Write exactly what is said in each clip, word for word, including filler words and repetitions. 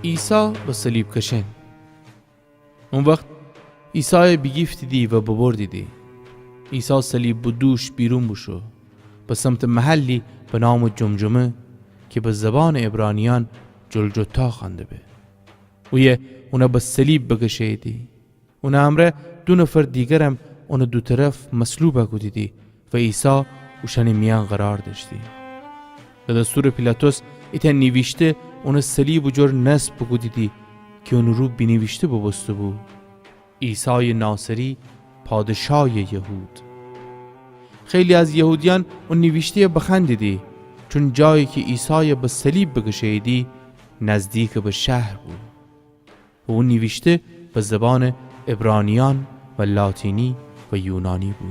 عیسی به صلیب کشن. او وخت عیسایَ بیگیفتیدی و ببردیدی. عیسی صلیب به دوش بیرون بوشو، به سمتٚ محلی به نامٚ جمجمه کی به زبانٚ عبرانیأن جلجتا خوأنده به. اویه اونَ به صلیب بکشه‌ییدی. اونٚ امرأ دو نفر دیگرم اونٚ دو طرف مصلوب کودیدی و عیسی اوشأنٚ میأن قرار دأشتی. به دستورٚ پیلاطس ایتأ نیویشته اونٚ صلیبٚ جور نصب بوکودیدی کی اونٚ رو بینیویشته بوبوسته‌بو: عیسایٚ ناصری، پادشاهٚ یهود. خیلی از یهودیأن او نیویشته‌یَ بخوأندیدی، چون جایی کی عیسایَ به صلیب بکشه‌ییدی نزدیکٚ به شهر بو. و او نیویشته به زبانٚ عبرانیأن و لاتینی و یونانی بو.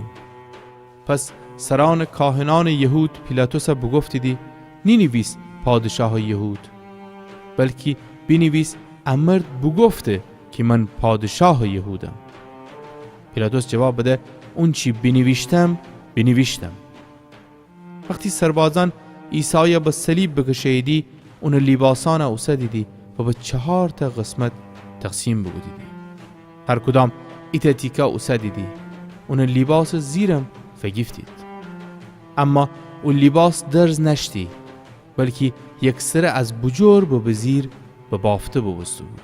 پس سرأنٚ کاهنأنٚ یهود پیلاطسَ بوگفتیدی: نینیویس پادشاهٚ یهود، بلکی بینیویس ا مرد بوگفته کی من پادشاهٚ یهودم. پیلاطس جواب بده: اونچی بینیویشتم، بینیویشتم. وختی سربازأن عیسایَ به صلیب بکشه‌ییدی، اونٚ لیباسأنَ اوسدیدی و به چهارتأ قسمت تقسیم بوکودیدی. هر کدام ایتأ تیکه اوسدیدی. اونٚ لیباسٚ زیرم فیگیفتید. اما او لیباس درز نأشتی، بلکی یکسره از بوجور به بزیر به بافته بوبوسته‌بو.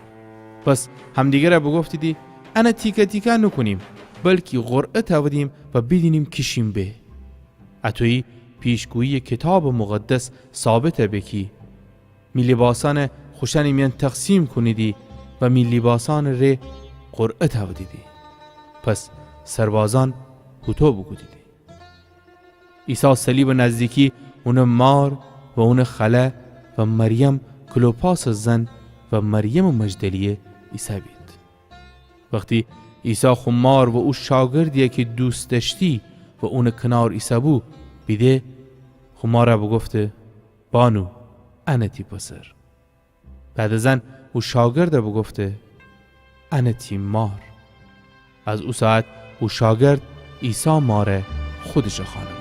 پس همدیگرَ بوگفتیدی: انَ تیکه تیکه نوکونیم، بلکی قرعه تأودیم و بیدینیم کی شین به. اطویی پیشگویی‌یٚ کیتابٚ مقدس ثابت به کی می لیباسأنَ خوشأنٚ میأن تقسیم کونیدی و می لیباسأنٚ ره قرعه تأودیدی. پس سربازأن هوطو بوکودیدی. عیسی صلیبٚ نزدیکی اونٚ مار و اونٚ خاله و مریم کلوپاسٚ زن و مریمٚ مجدلیه ایسه‌بید. وختی عیسی خو مار و او شاگردی‌یَ کی دوست دأشتی و اونٚ کنار ایسه‌بو بیده، خو مارَ بوگفته: بانو، انَ تی پسر. بعد از ان او شاگردَ بوگفته: انَ تی مار. از او ساعت او شاگرد عیسی مارَ خودشٚ خانه